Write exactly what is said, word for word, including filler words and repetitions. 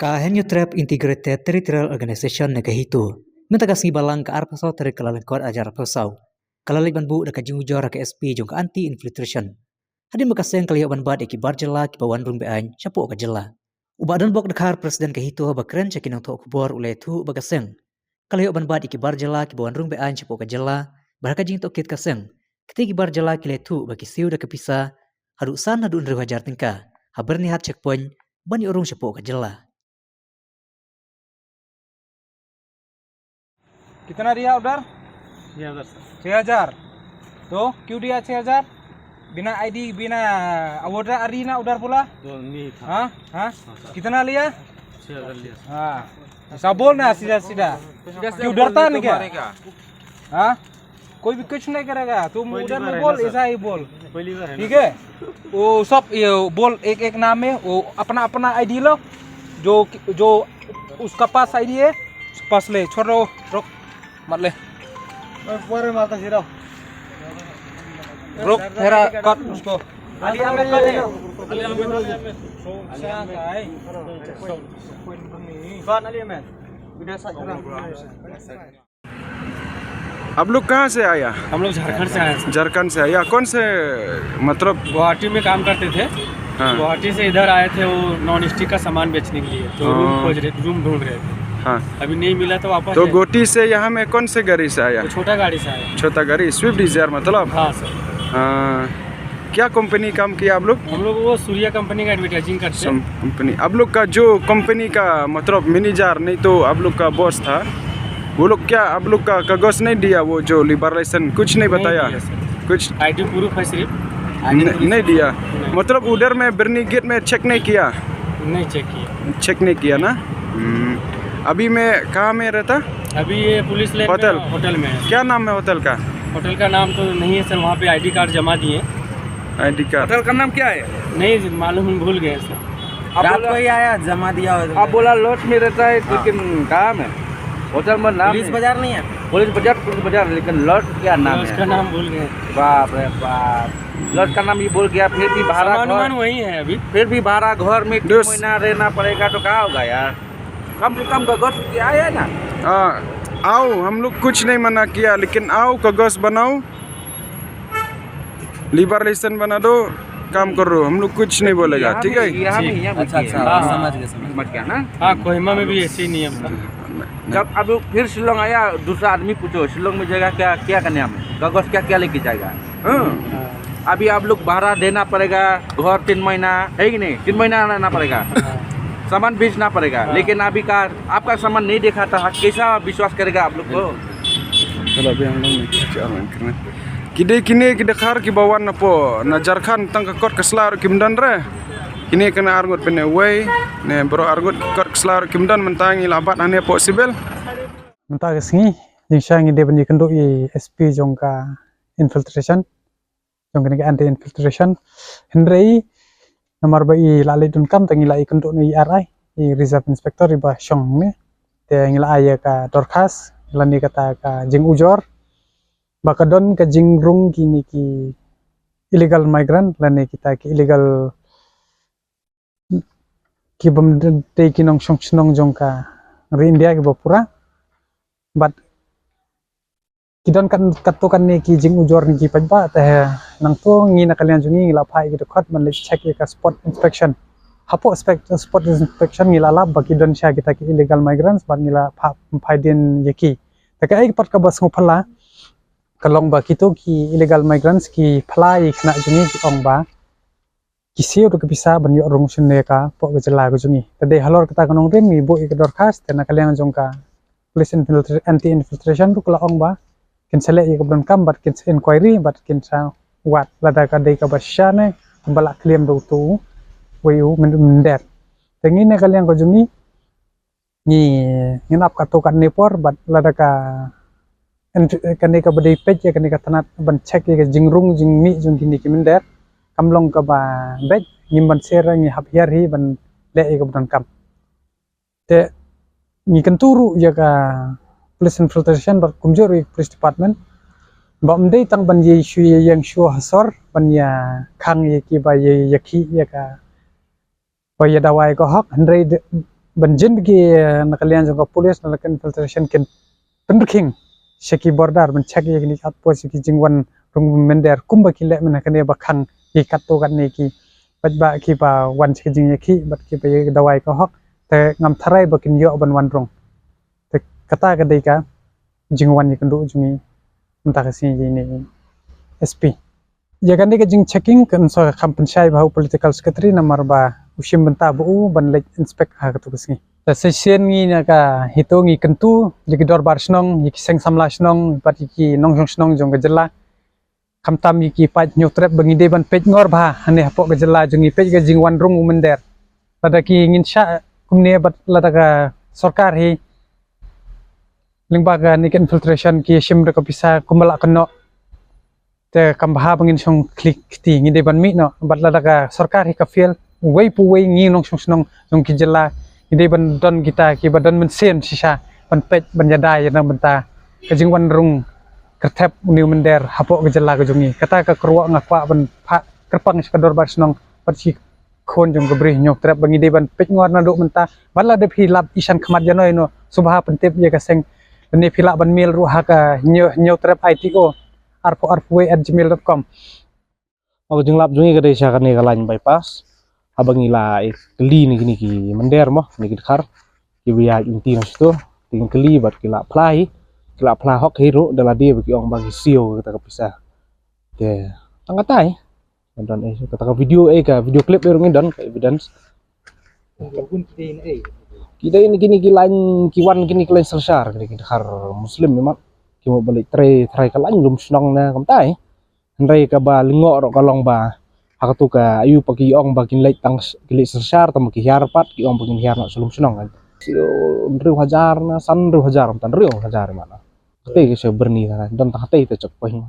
Ka Hynñiewtrep Integrated Territorial Organization ne ka HITO, mynta ka sngi Balang ka arphew saw tarik ka Kyllalyngkot arhajar arphew saw, ka la leit ban buh da ka jingujor ha ka S P jong ka Anti Infiltration. Hadien ba ka seng ka la ïoh ban bat ïa ki bar jylla kiba wan rung be-aiñ shapoh ka jylla. U Bah Donbok Dkhar, President ka HITO, haba kren sha ki nongthoh khubor u la ïathuh ba ka seng ka la ïoh ban bat ïa ki bar jylla kiba wan rung be-aiñ shapoh ka jylla, bad ha ka jingtohkit ka seng, kitei ki bar jylla ki la ïathuh ba ki siew da ka pisa haduh san haduh hynriew hajar tyngka ha Byrnihat checkpoint ban ïoh rung shapoh ka jylla. कितना दिया उधर? छह हज़ार, सर। छह हज़ार। तो क्यों दिया छह हज़ार? बिना आईडी, बिना वोटर आईडी ना उधर बोला? तो नहीं था। हाँ, हाँ। हाँ, सर। कितना लिया? छह हज़ार लिया, सर। हाँ। ऐसा बोल ना सीधा सीधा। सीधा सीधा क्यों बोल, डरता नहीं तो क्या? मारेगा। हाँ? कोई भी कुछ नहीं करेगा। तुम पहली उधर बार में है बोल, ना, सर। ऐसा ही बोल। पहली बार है ना, ठीक है? सर। वो सब ये बोल, एक एक नाम है, वो अपना अपना आईडी लो, जो जो उसका पास आईडी है, उसके पास ले, छोड़ो, रुक, मत ले। ओए, पूरे माता सिरा। रुक, मेरा कट उसको। अली अहमद कौन है? अली अहमद, अली अहमद। कौन अली अहमद? इधर से। आप लोग कहाँ से आया? हम लोग झारखंड से आए हैं, सर। झारखंड से आया। कौन से, मतलब? गुवाहाटी में काम करते थे। हाँ। गुवाहाटी से इधर आए थे, वो नॉन स्टिक का सामान बेचने के लिए, तो रूम हाँ। खोज रहे, रूम ढूंढ रहे थे। हाँ। अभी नहीं मिला तो वापस तो आए। गुवाहाटी से यहाँ में कौन से गाड़ी से आया? तो छोटा गाड़ी से आया। छोटा गाड़ी, स्विफ्ट डिजायर मतलब? हाँ, सर। हाँ। क्या कंपनी काम किया आप लोग? हम लोग वो सूर्या कंपनी का एडवर्टाइजिंग करते हैं। सम-, कंपनी। आप लोग का जो कंपनी का, मतलब, मैनेजर, नहीं तो आप लोग का बॉस था, वो लोग क्या आप लोग का कागज नहीं दिया? वो जो लिबरलाइजेशन, कुछ नहीं नहीं बताया? दिया, सर। कुछ आईडी प्रूफ है सिर्फ। न-, नहीं दिया। नहीं। मतलब, उधर में बिरनी गेट में चेक नहीं किया? नहीं चेक किया। चेक नहीं किया ना? हम्म। अभी मैं कहाँ में रहता? अभी ये पुलिस लाइन में होटल? होटल में है। क्या नाम है होटल का? होटल का नाम तो नहीं है सर, वहाँ पे आईडी कार्ड जमा दिए। आईडी कार्ड। होटल का नाम क्या है? नहीं मालूम, भूल गए सर। आप रात बोला, को ही आया, जमा दिया हो। आप बोला लॉज में रहता है, हाँ। लेकिन कहाँ में? होटल में नाम पुलिस नहीं। बाजार नहीं है? पुलिस बाजार, पुलिस बाजार, लेकिन लॉज क्या नाम लॉज है? का नाम भूल गए। बाप रे बाप, लॉज का नाम ये बोल गया, फिर भी भाड़ा सामान घर, वामान वही है अभी। फिर भी भाड़ा घर में तीन दोस्त। महीना रहना पड़ेगा तो क्या होगा यार? कम से कम कागज क्या है ना? हाँ, आओ, हम लोग कुछ नहीं मना किया, लेकिन आओ, कागज बनाओ, लिबरलाइजेशन बना दो, काम करो, हम लोग कुछ नहीं बोलेगा, यहाँ ठीक भी, है? यहाँ भी, यहाँ भी अच्छा, किया। अच्छा, हाँ, हाँ। समझ गए, समझ गए। समझ गया ना? हाँ, कोहिमा में भी ऐसे ही नियम था। जब अब फिर शिलोंग आया, दूसरा आदमी पूछो, शिलोंग में जाएगा क्या, क्या करने हम? कागज क्या, क्या लेके जाएगा? हाँ। हाँ। अभी आप लोग भाड़ा देना पड़ेगा, घर तीन महीना, है कि नहीं? तीन महीना रहना पड़ेगा। हाँ। सामान बेचना पड़ेगा। हाँ। लेकिन अभी का आपका सामान नहीं दिखाता है, कैसा विश्वास करेगा आप लोग को? चलो, अभी हम लोग नहीं क्या क्या करना। Ki dei kine ki dkhar kiba wan napoh na Jharkhand, tang ka kot ka sla ruh kim don re. Kine kane arngut pynne wei, ne baroh arngut ki kot ka sla ruh kim don, mynta ngi la bat hangne hapoh civil. Mynta ka sngi, jingshisha ngi dei ban ïakynduh ïa i S P jong ka infiltration, jong kane ka anti infiltration. Hynrei namar ba i la leit donkam, te ngi la ïakynduh na i R I, i reserve inspector iba shong ne. Te ngi la ai ïa ka dorkhas lane kata ka jingujor ba ka don ka jingrung kine ki illegal migrant lane kita ki illegal, ki bym dei ki nongshong shnong jong ka ri India kiba pura. Bad ki don kan, katto katne ki jingujor ne ki paidbah, te nangta ngi na ka liang jong ngi ngi la phah ïa ki dkhot ban leit check ïa ka spot inspection. Hapoh spec-, spot inspection ngi la lap ba ki don sha kita ki illegal migrants bad ngi la phah, phah dien ïa ki. Te kaei pat kaba sngewphylla ka long ba kito ki illegal migrants ki phla ïa ki khynnah jong ngi, ki ong ba ki siew da ka pisa ban ïoh rung shane ka poh ka jylla ka jong ngi. Te dei halor kata ka nongrim ngi buh ïa ka dorkhas, te na ka liang jong ka police infiltra-, anti infiltration ruh ka la ong ba kin sa leh ïa kaba donkam bad kin sa inquiry bad kin sa wad lada ka dei kaba shisha ne kaba lah khlem da uto uwei u myn-, mynder. Te ngi na ka liang ka jong ngi ngi, ngin ap katto katne por bad lada ka, en-, kane kaba dei peit ïa kane ka tnat ban check ïa ka jingrung jingmih jong kine ki mynder kam long kaba beit, ngim ban sher, ngi hap hiar hi ban leh ïa kaba donkam. Te ngi kyntu ruh ïa ka police infiltration bad kumjuh ruh ïa ka police department ba ym dei tang ban ïa shu ïa ïeng shuh ha sor ban ïa khang ïa kiba ïa, ïa khih ïa ka ba ïa dawa ïa ka hok, hynrei de, ban jin ki, eh, na ka liang jong ka police na la ka infiltration kin pynrkhing sha ki border ban check ïa kine ki outpost, ïa ki jingwan rung mynder kumba ki leh mynne kane ba khang ïa ki katto katne ki paidbah kiba wan sha ka jingïakhih bad kiba ïa dawai ka hok, te ngam tharai ba kin ïoh ban wan rung. Te kata ka dei ka jingwan ïakynduh jong ngi mynta ka sngi ïa ine i S P. Ïa kane ka jingchecking kan sa kham pynshai bha u political secretary namar ba u shim bynta bha u ban leit inspect ha katu ka sngi. Te shisien ngi na ka HITO ngi kyntu ïa ki dorbar shnong, ïa ki seng samla shnong bad ïa ki nongshong shnong jong ka jylla, khamtam ïa ki paid Hynñiewtrep ba ngi dei ban peit ngor bha hangne hapoh ka jylla jong ngi, peit ka jingwan rung u mynder. Lada ki ngin shah kumne bad lada ka sorkar hi lyngba kane ka infiltration ki shim da ka pisa kumba lah kynnoh, te kam bha ba ngin shong khlieh kti, ngi dei ban mih noh. Bad lada ka sorkar hi ka fail, uwei pa uwei ngi nongshong shnong jong ki jylla ngi dei ban don kita kiba don mynsiem shisha ban peit ban ïada ïa na bynta ka jingwan rung kyrthep une u mynder hapoh ka jylla ka jong ngi. Kata ka kyrwoh nga kwah ban phah kyrpang sha ka dorbar shnong bad shi khun jong ka Bri Hynñiewtrep ba ngi dei ban peit ngor naduh mynta. Bad lada phi lap ishan khmat ïano ïano, sngewbha pyntip ïa ka seng, lane phi lah ban mail ruh ha ka Hynñiew, Hynñiewtrep I T O arphew arphew wei at gmail dot com. Ka jinglap jong ngi ka dei sha kane ka line bypass. Haba ngi la ïa kylli na kine ki mynder mo, kine ki dkhar kiba ïaid lynti na shito, te ngi kylli bad ki la phla hi, ki la phla hok hi ruh da lade ba ki ong ba ki siew kata ka pisa. Te tang katai. Don eh kata ka video, eh ka video clip eh ruh ngi don ka evidence. Ki dei na kine ki line, ki wan kine ki line synshar, kine ki dkhar Muslim, imat ki mut ban leit trei, trei ka line lum shnong na kumtai. Hynrei kaba lyngngoh ruh ka long ba ha katu ka aïu pat ki ong ba kin leit tang, kin leit synshar, tang ba ki hiar pat ki ong ba kin hiar noh sha lum shnong kan. Hynriew hajar na san hynriew hajar, tang hynriew hajar, imat na. Kata ka sha byrni, don tang kata ka checkpoint.